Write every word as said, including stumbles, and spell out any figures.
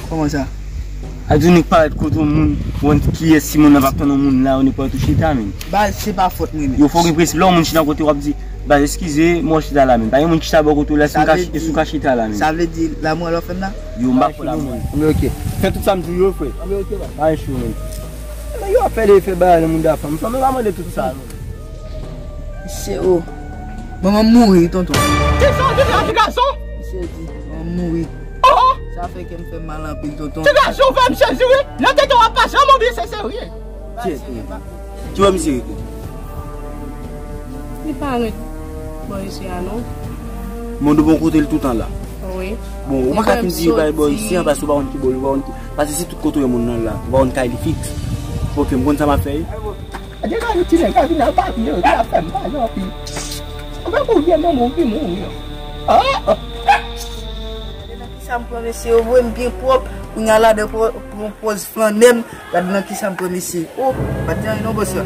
Kòman sa? A di w nèk parèt kote yon moun, ou konn kiyès, si moun nan p ap tann yon moun la, ou nèk parèt ou chita menm. Baz, se pa fòt mwen menm. Yo fò gen prensip, lè yon moun chita kote w ap di, baz, eskize, mwen chita la menm. Pa gen moun ki chita bò kote w la, si w ka chita la menm. Sa vle di, lanmou an lè w fè m la? Yo, m pa fè lanmou. Anben, ok. Fè tout sa m di w yo, frè. Anben, ok, baz. Pa gen cho menm. Men yo ap fè de fè bagay nan moun da fanm. Fanm yo pa mande tout sa, non. Misye, o. Manman m mouri, tonton. Kisa w di la, ti gason? Misye di, manman m mouri. Oh! Sa fè kè m fè m mal anpil, tonton. Ti gason, w fè m sezi, wi. Nan tete w ap pase, w montre se serye. Ki wè misye rete? Li pa ret bò isi a, non. Moun de bon kote l toutan la. Wi. Bon, ou pa ka fin di li pa ret bò isi a, paske ou pa konn ki bò l, ou pa konn ki, paske si tout kote w wè moun nan la, ou pa konn kay li fiks. Ok, m konn sa m ap fè. Deja yon ti nèg la vin al papi yo, li ap fè m pale anpil. Anben pou vye manman w ki mouri an. Ah! Gade nan kisa m pran mesye yo voye m byen pwòp. Kounye a ladan pran pran pòz flannen m. Gade nan kisa m pran mesye. Oh, pa t gen anyen non bòs la.